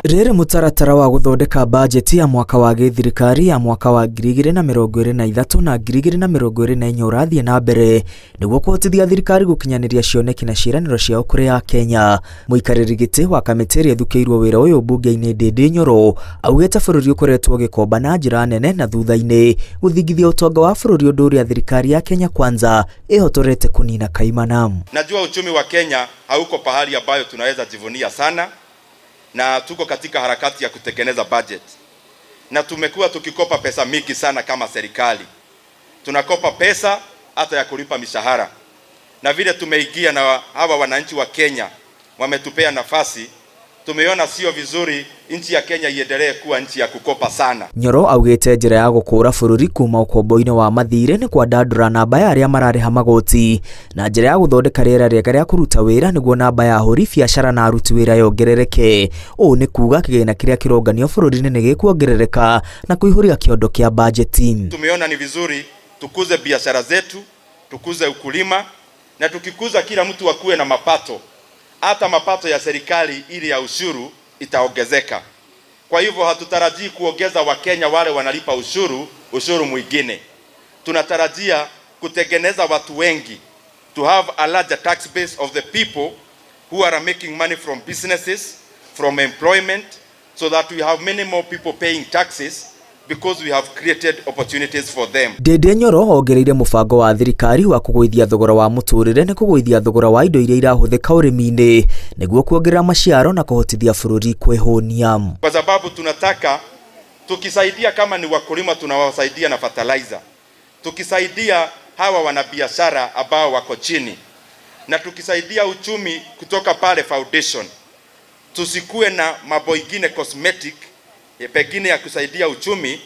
Rĩrĩ mũtaratara wa gũthondeka bajeti ya mwaka wa gĩthirikari ya mwaka wa 2023 na 2024 ũrathiĩ na mbere nĩguo kũhotithia thirikari gũkinyanĩria cioneki na ciĩranĩro ciao kũrĩ Akenya. Mũikarĩri gĩtĩ wa kamĩtĩ ĩrĩa ĩthukĩirwo wĩra ũyũ mbunge-inĩ Ndindi Nyoro augĩte bũrũri ũkoretwo ũgĩkomba na njĩra nene na thutha-inĩ gũthingithia ũtonga wa bũrũri ũndũ ũrĩa thirikari ya Kenya Kwanza ĩhotorete kũnina kaimana. Najua uchumi wa Kenya hauko pahali ambayo tunaweza jivunia sana, na tuko katika harakati ya kutengeneza budget, na tumekuwa tukikopa pesa mingi sana kama serikali. Tunakopa pesa hata ya kulipa mishahara, na vile tumeingia na hawa wananchi wa Kenya wametupea nafasi, tumeona sio vizuri nchi ya Kenya iendelee kuwa nchi ya kukopa sana. Nyoro augite njira ya gukura bururi kuma ukombo-inĩ wa mathirĩ nĩ kwandandũra namba ya arĩa mararĩha magoti na njĩra ya gũthondeka rĩera rĩega rĩa kũruta wĩra nĩguo namba ya ahũri biacara na aruti wĩra yongerereke. Ũũ nĩ kuga kĩgĩna kĩrĩa kĩronganio bũrũri-inĩ nĩ gĩkuongerereka na kũihũria kĩondo kĩa bajeti. Tumeona ni vizuri tukuze biashara zetu, tukuze ukulima, na tukikuza kila mtu akuwe na mapato. Hata mapato ya serikali ili ya ushuru itaongezeka. Kwa hivyo hatutarajii kuongeza Wakenya wale wanalipa ushuru mwingine. Tunatarajia kutengeneza watu wengi, to have a larger tax base of the people who are making money from businesses, from employment, so that we have many more people paying taxes because we have created opportunities for them. Ndindi Nyoro ongereire mũbango wa thirikari wa kũgũithia thogora wa mũtũrĩre nĩ kũgũithia thogora wa indo iria irahũthĩka ũrĩmi-inĩ nĩguo kuongerera maciaro na kũhotithia bũrũri kwĩhũnia. Kwa sababu tunataka tukisaidia kama ni wakulima tunawasaidia na fertilizer, tukisaidia hawa wanabiashara ambao wako chini, na tukisaidia uchumi kutoka pale foundation, tusikue na mambo ingine cosmetic pengine ya kusaidia uchumi.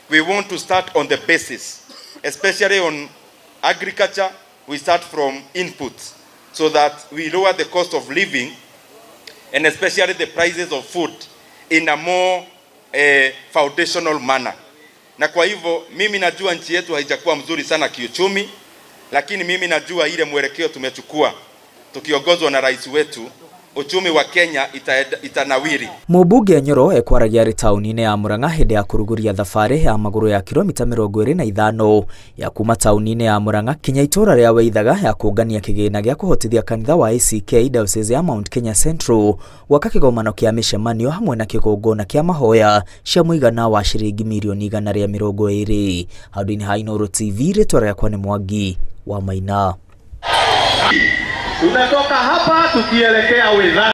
We want to start on the basis, especially on agriculture. We start from inputs so that we lower the cost of living and especially the prices of food in a more foundational manner. Na kwa hivyo mimi najua nchi yetu haijakuwa mzuri sana kiuchumi, lakini mimi najua ile mwelekeo tumechukua tukiongozwa na rais wetu, uchumi wa Kenya itanawiri. Mũmbunge Nyoro ekwaragia arĩ taũni-inĩ ya Murang'a hĩndĩ ya kũrugũria thabarĩ ya magũrũ ya kilomita 25 ya kuma taũni-inĩ ya Murang'a kinya itũra rĩa Waithaga ya kũngania kĩgĩna gĩa kũhotithia kanitha wa ACK Diocese ya Mount Kenya Central gwaka kĩgomano kĩa mĩcemanio hamwe na kĩgongona kĩa mahoya cia mũigana wa ciringi mirioni 120. Handũ-inĩ ha Inooro TV, rĩtwa rĩakwa nĩ Mwangi wa Maina. Tunatoka hapa tukielekea Withaga.